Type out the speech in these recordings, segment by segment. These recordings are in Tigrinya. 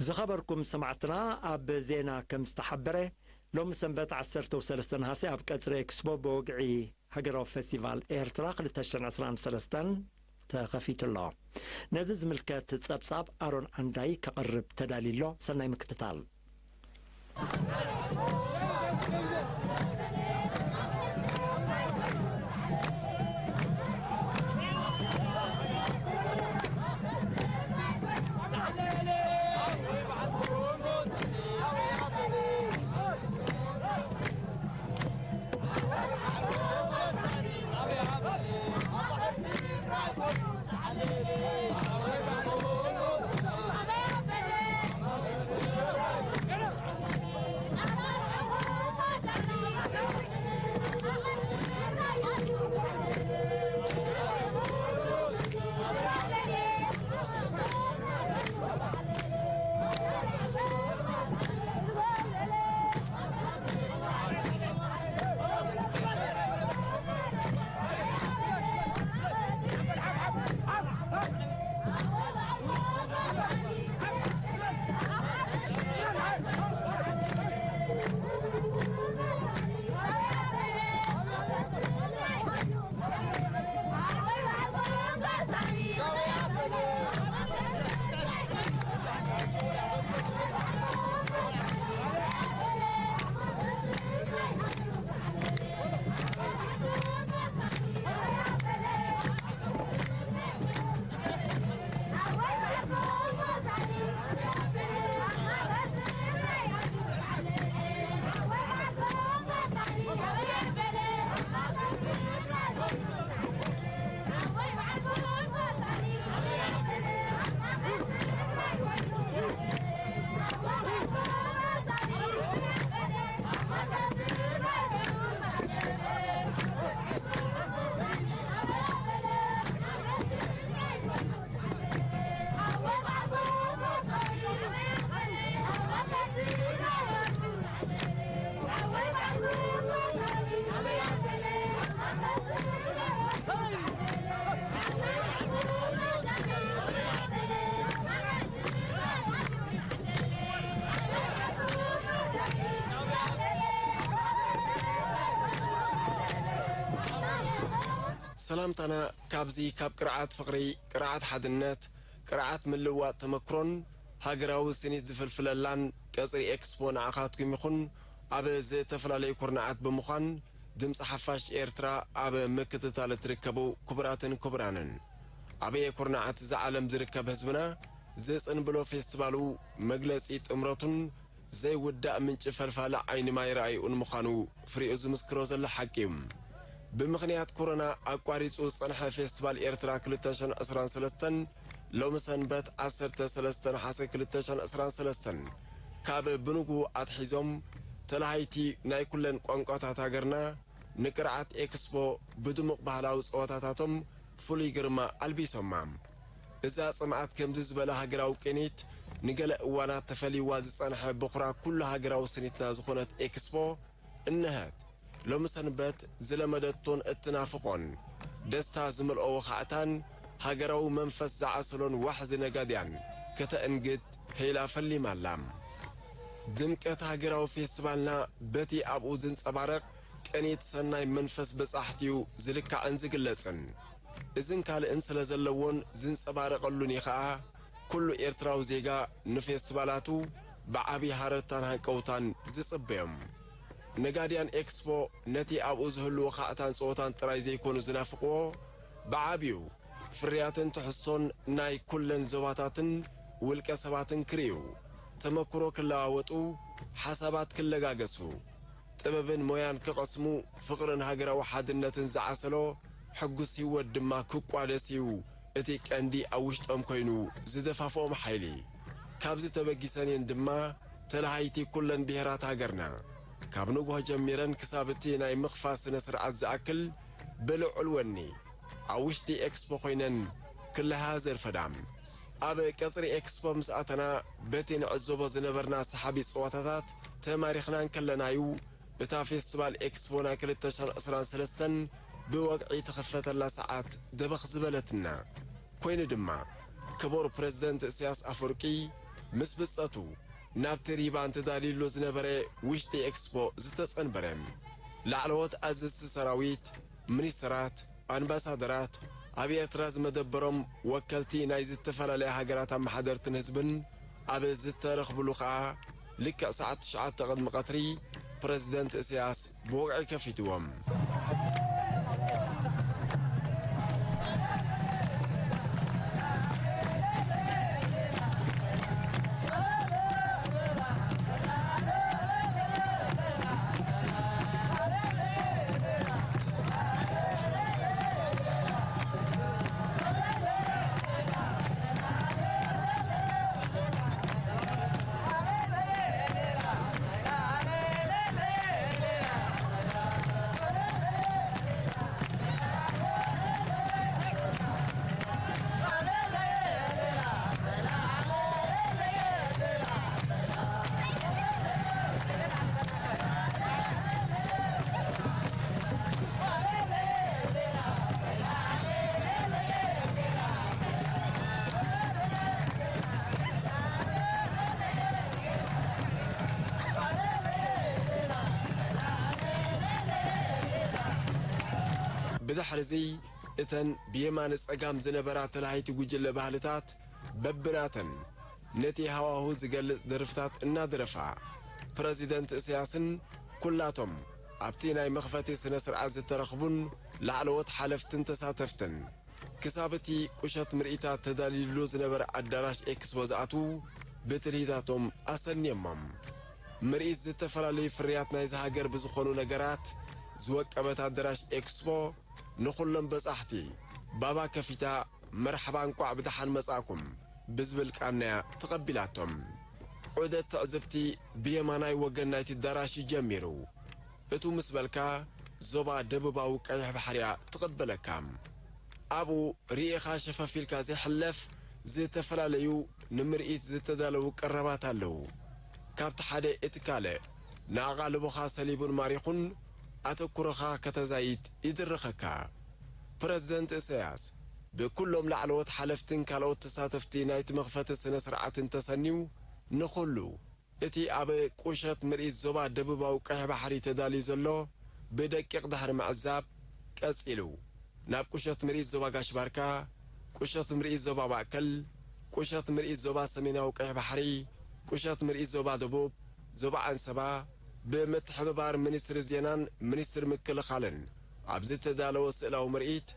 ዝኸበርኩም ሰማዕትና፣ ኣብ ዜና ከም ዝተሓበረ፣ ሎሚ ሰንበት ዓሰርተ ወሰለስተ ነሓሰ ኣብ ቀጽሪ ኤክስፖ ብወግዒ ሃገራዊ ፌስቲቫል ኤርትራ ክልተ ሽሕን ዕስራን ሰለስተን ተኸፊቱ ኣሎ። ነዚ ዝምልከት ጸብጻብ ኣሮን ዓንዳይ ከቕርብ ተዳልዩ ኣሎ። ሰናይ ምክትታል። ሰላምታና ካብዚ ካብ ቅርዓት ፍቕሪ፣ ቅርዓት ሓድነት፣ ቅርዓት ምልውዋጥ ተመክሮን ሃገራዊ ስኒት ዝፍልፍለላን ቀጽሪ ኤክስፖ ንዓኻትኩም ይኹን። ኣብ ዝተፈላለዩ ኩርናዓት ብምዃን ድምፂ ሓፋሽ ኤርትራ ኣብ ምክትታል እትርከቡ ክቡራትን ክቡራንን፣ ኣብ ኩርናዓት እዛ ዓለም ዝርከብ ህዝብና ዝጽንብሎ ፌስቲቫሉ መግለጺ ጥምረቱን ዘይውዳእ ምንጪ ፈልፋሊ ዓይኒ ማይ ረኣይኡን ምዃኑ ፍሪኡ ዝምስክሮ ዘሎ ሓቂ እዩ። ብምኽንያት ኮሮና ኣቋሪጹ ዝጸንሐ ፌስቲቫል ኤርትራ ክልተ ሽሕን ዕስራን ሰለስተን ሎሚ ሰንበት ዓሰርተ ሰለስተ ነሓሰ ክልተ ሽሕን ዕስራን ሰለስተን ካብ ብንጉ ኣትሒዞም ተላሃይቲ ናይ ኩለን ቋንቋታት ሃገርና ንቅርዓት ኤክስፖ ብድሙቕ ባህላዊ ጸወታታቶም ፍሉይ ግርማ ኣልቢሶማ። እዛ ጽምኣት ከምዚ ዝበለ ሃገራዊ ቅኒት ንገለ እዋናት ተፈልይዋ ዝጸንሐ በኹራ ኩሉ ሃገራዊ ስኒትና ዝኾነት ኤክስፖ እነሀት ሎሚ ሰንበት ዝለመደቶን እትናፍቖን ደስታ ዝመልኦ ወኻዕታን ሃገራዊ መንፈስ ዝዓሰሎን ዋሕዚ ነጋድያን ከተእንግድ ከይላ ፈሊማ ኣላ። ድምቀት ሃገራዊ ፌስቲቫልና በቲ ኣብኡ ዝንጸባረቕ ቅኒት ሰናይ መንፈስ በጻሕቲ'ዩ ዝልካዕን ዝግለጽን። እዝን ካልእን ስለ ዘለዎን ዝንጸባረቐሉን እዩ ኸኣ፣ ኩሉ ኤርትራዊ ዜጋ ንፌስቲቫላቱ ብዓቢ ሃረርታን ሃንቀውታን ዝጽበዮም። ነጋድያን ኤክስፖ ነቲ ኣብኡ ዝህሉ ወኻዕታን ጸወታን ጥራይ ዘይኮኑ ዝናፍቕዎ፣ ብዓቢኡ ፍርያትን ትሕዝቶን ናይ ኩለን ዞባታትን ውልቀ ሰባትን ክርእዩ፣ ተመክሮ ክለዋወጡ፣ ሓሳባት ክለጋገሱ፣ ጥበብን ሞያን ክቐስሙ፣ ፍቕርን ሃገራዊ ሓድነትን ዝዓሰሎ ሕጉስ ህይወት ድማ ክቋደስ እዩ እቲ ቀንዲ ኣብ ውሽጦም ኮይኑ ዝደፋፍኦም ሓይሊ። ካብዚ ተበጊሰን እየን ድማ ተለሃይቲ ኩለን ብሄራት ሃገርና፣ ካብ ንግሆ ጀሚረን ክሳብ እቲ ናይ ምኽፋት ስነ ስርዓት ዝኣክል ብልዑል ወኒ ኣብ ውሽጢ ኤክስፖ ኮይነን ክለሃያ ዘርፈዳ። ኣብ ቀጽሪ ኤክስፖ ምስ ኣተና በቲ ንዕዘቦ ዝነበርና ሰሓቢ ጸወታታት ተማሪኽና እንከለና'ዩ እታ ፌስቲቫል ኤክስፖ ናይ ክልተ ሽሕን ዕስራን ሰለስተን ብወግዒ ትኽፈተላ ሰዓት ደበኽ ዝበለትና። ኮይኑ ድማ፣ ክቡር ፕረዚደንት እስያስ ኣፈወርቂ ምስ ብጸቱ ናብቲ ሪባን ተዳልዩሉ ዝነበረ ውሽጢ ኤክስፖ ዝተጸንበረ። ላዕለዎት ኣዘዝቲ ሰራዊት፣ ሚኒስተራት፣ ኣምባሳደራት፣ ኣብ ኤርትራ ዝመደበሮም ወከልቲ ናይ ዝተፈላለያ ሃገራት ኣመሓደርትን ህዝብን ኣብ ዝተረኽብሉ ከኣ፣ ልክዕ ሰዓት ትሽዓተ ቅድሚ ቀትሪ ፕረዚደንት እስያስ ብወግዒ ከፊትዎም። ብድሕርዚ እተን ብየማነ ጸጋም ዝነበራ ተላሃይቲ ጉጅለ ባህልታት በብናተን ነቲ ሃዋሁ ዝገልጽ ደርፍታት እናደረፋ፣ ፕረዚደንት እስያስን ኩላቶም ኣብቲ ናይ መኽፈቲ ስነ ስርዓት ዝተረኽቡን ላዕለዎት ሓለፍትን ተሳተፍትን ክሳብ እቲ ቁሸት ምርኢታት ተዳልዩሉ ዝነበረ ኣዳራሽ ኤክስፖ ዝኣትዉ ብትልሂታቶም ኣሰንዮሞም። ምርኢት ዝተፈላለዩ ፍርያት ናይዚ ሃገር ብዝኾኑ ነገራት ዝወቀበት ኣዳራሽ ኤክስፖ ንኹሎም በጻሕቲ ባባ ከፊታ መርሓባ እንቋዕ ብደሓን መጻእኩም ብዝብል ቃናያ ተቐቢላቶም። ዑደት ትዕዝብቲ ብየማናይ ወገን ናይቲ ኣዳራሽ እዩ ጀሚሩ። እቱ ምስ በልካ ዞባ ደቡባዊ ቀይሕ ባሕሪያ ትቐበለካ። ኣብኡ ርኢኻ ሸፈፍ ኢልካ ዘይሕለፍ ዝተፈላለዩ ንምርኢት ዝተዳለዉ ቀረባት ኣለዉ። ካብቲ ሓደ እቲ ካልእ ንኣቓልቦኻ ሰሊቡን ማሪኹን ኣተኩሮኻ ከተዛይድ ይድርኸካ። ፕረዚደንት ኢሳያስ ብኩሎም ላዕለዎት ሓለፍትን ካልኦት ተሳተፍቲ ናይቲ መኽፈቲ ስነ ስርዓትን ተሰንዩ ንኹሉ እቲ ኣብ ቁሸት ምርኢት ዞባ ደቡባዊ ቀይሕ ባሕሪ ተዳልዩ ዘሎ ብደቂቕ ድሕሪ ምዕዛብ፣ ቀጺሉ ናብ ቁሸት ምርኢት ዞባ ጋሽ ባርካ፣ ቁሸት ምርኢት ዞባ ማእከል፣ ቁሸት ምርኢት ዞባ ሰሜናዊ ቀይሕ ባሕሪ፣ ቁሸት ምርኢት ዞባ ደቡብ፣ ዞባ ዓንሰባ፣ ብምትሕብባር ሚኒስትሪ ዜናን ሚኒስትሪ ምክልኻልን ኣብ ዝተዳለወ ስእላዊ ምርኢት፣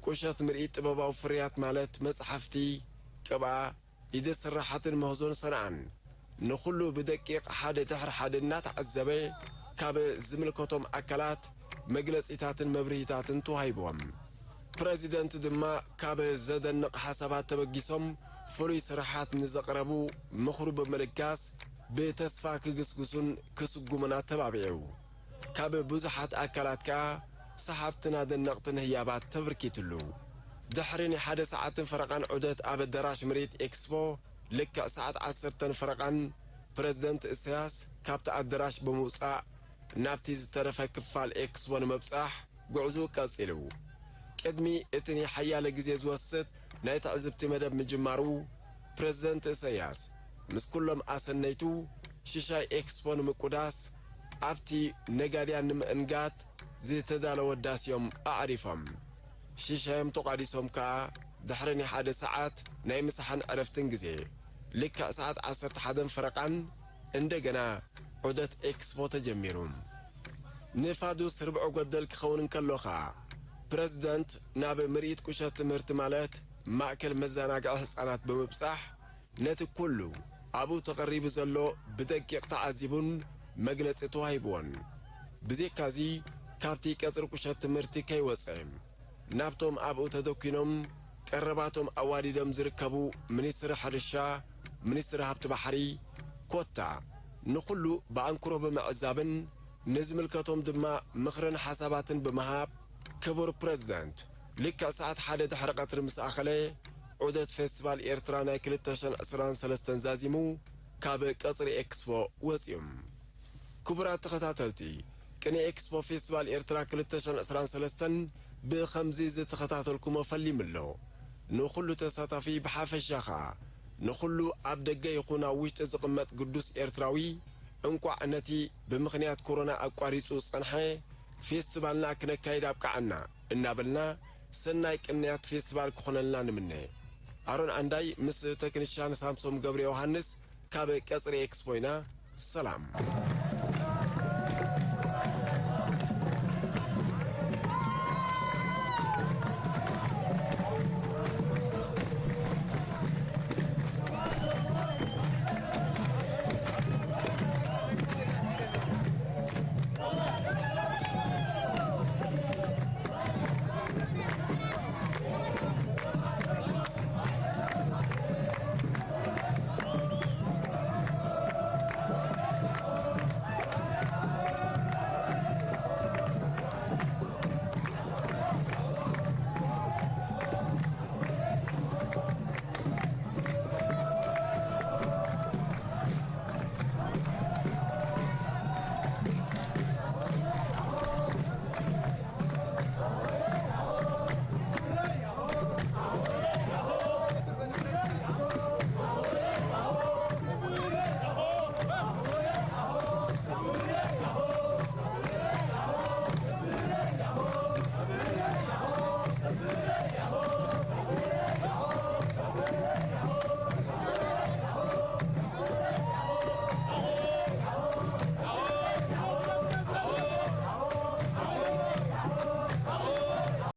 ቁሸት ምርኢት ጥበባዊ ፍርያት ማለት መጽሓፍቲ፣ ቅብኣ፣ ኢደ ስራሓትን ምህዞን ሰንዓን ንኹሉ ብደቂቕ ሓደ ድሕሪ ሓደ እናተዓዘበ ካብ ዝምልከቶም ኣካላት መግለጺታትን መብርሂታትን ተዋሂብዎም። ፕረዚደንት ድማ ካብ ዘደንቕ ሓሳባት ተበጊሶም ፍሉይ ስራሓት ንዘቕረቡ ምኽሩ ብምልጋስ ብተስፋ ክግስግሱን ክስጉሙን ኣተባቢዑ። ካብ ብዙሓት ኣካላት ከኣ ሰሓብትን ኣደነቕትን ህያባት ተበርኪትሉ። ድሕሪ ናይ ሓደ ሰዓትን ፈረቓን ዑደት ኣብ ኣዳራሽ ምርኢት ኤክስፖ፣ ልክዕ ሰዓት ዓሰርተን ፈረቓን፣ ፕረዚደንት ኢሳያስ ካብቲ ኣዳራሽ ብምውጻእ፣ ናብቲ ዝተረፈ ክፋል ኤክስፖ ንምብጻሕ ጉዕዞኡ ቀጺሉ። ቅድሚ እቲ ንሓያለ ግዜ ዝወስድ ናይ ትዕዝብቲ መደብ ምጅማሩ፣ ፕረዚደንት ኢሳያስ ምስ ኩሎም ኣሰነይቱ ሽሻይ ኤክስፖ ንምቁዳስ ኣብቲ ነጋድያን ንምእንጋድ ዝተዳለወ ዳስ እዮም ኣዕሪፎም። ሽሻዮም ተቋዲሶም ከኣ ድሕሪ ናይ ሓደ ሰዓት ናይ ምሳሕን ዕረፍትን ግዜ፣ ልክዕ ሰዓት ዓሰርተ ሓደን ፈረቓን እንደገና ዑደት ኤክስፖ ተጀሚሩ። ንፋዱስ ርብዒ ጎደል ክኸውን እንከሎ ኸኣ፣ ፕረዚደንት ናብ ምርኢት ቁሸት ትምህርቲ ማለት ማእከል መዘናግዒ ህጻናት ብምብጻሕ፣ ነቲ ኩሉ ኣብኡ ተቐሪቡ ዘሎ ብደቂቕ ተዓዚቡን መግለጺ ተዋሂብዎን። ብዘይካዚ፣ ካብቲ ቀጽሪ ቁሸት ትምህርቲ ከይወጸ፣ ናብቶም ኣብኡ ተደኲኖም ቀረባቶም ኣዋዲዶም ዝርከቡ ሚኒስትሪ ሕርሻ፣ ሚኒስትሪ ሃብቲ ባሕሪ፣ ኮታ ንኹሉ ብኣንክሮ ብምዕዛብን ንዝምልከቶም ድማ ምኽርን ሓሳባትን ብምሃብ፣ ክቡር ፕረዚደንት፣ ልክዕ ሰዓት ሓደ ድሕሪ ቀትሪ ምስ ኣኸለ፣ ዑደት ፌስቲቫል ኤርትራ ናይ ክልተ ሽሕን ዕስራን ሰለስተን ዛዚሙ ካብ ቀጽሪ ኤክስፖ ወጺኡ። ክቡራት ተኸታተልቲ፣ ቅነ ኤክስፖ ፌስቲቫል ኤርትራ ክልተ ሽሕን ዕስራን ሰለስተን ብኸምዚ ዝተኸታተልኩሞ ፈሊሙ ኣሎ። ንኹሉ ተሳታፊ ብሓፈሻ ኸኣ ንኹሉ ኣብ ደገ ይኹን ኣብ ውሽጢ ዝቕመጥ ግዱስ ኤርትራዊ እንቋዕ ነቲ ብምኽንያት ኮሮና ኣቋሪጹ ዝጸንሐ ፌስቲቫልና ክነካይድ ኣብቅዓና እናበልና ሰናይ ቅንያት ፌስቲቫል ክኾነልና ንምነ። ኣሮን ዓንዳይ ምስ ተክኒሻን ሳምሶም ገብረ ዮሃንስ ካብ ቀጽሪ ኤክስፖይና። ሰላም።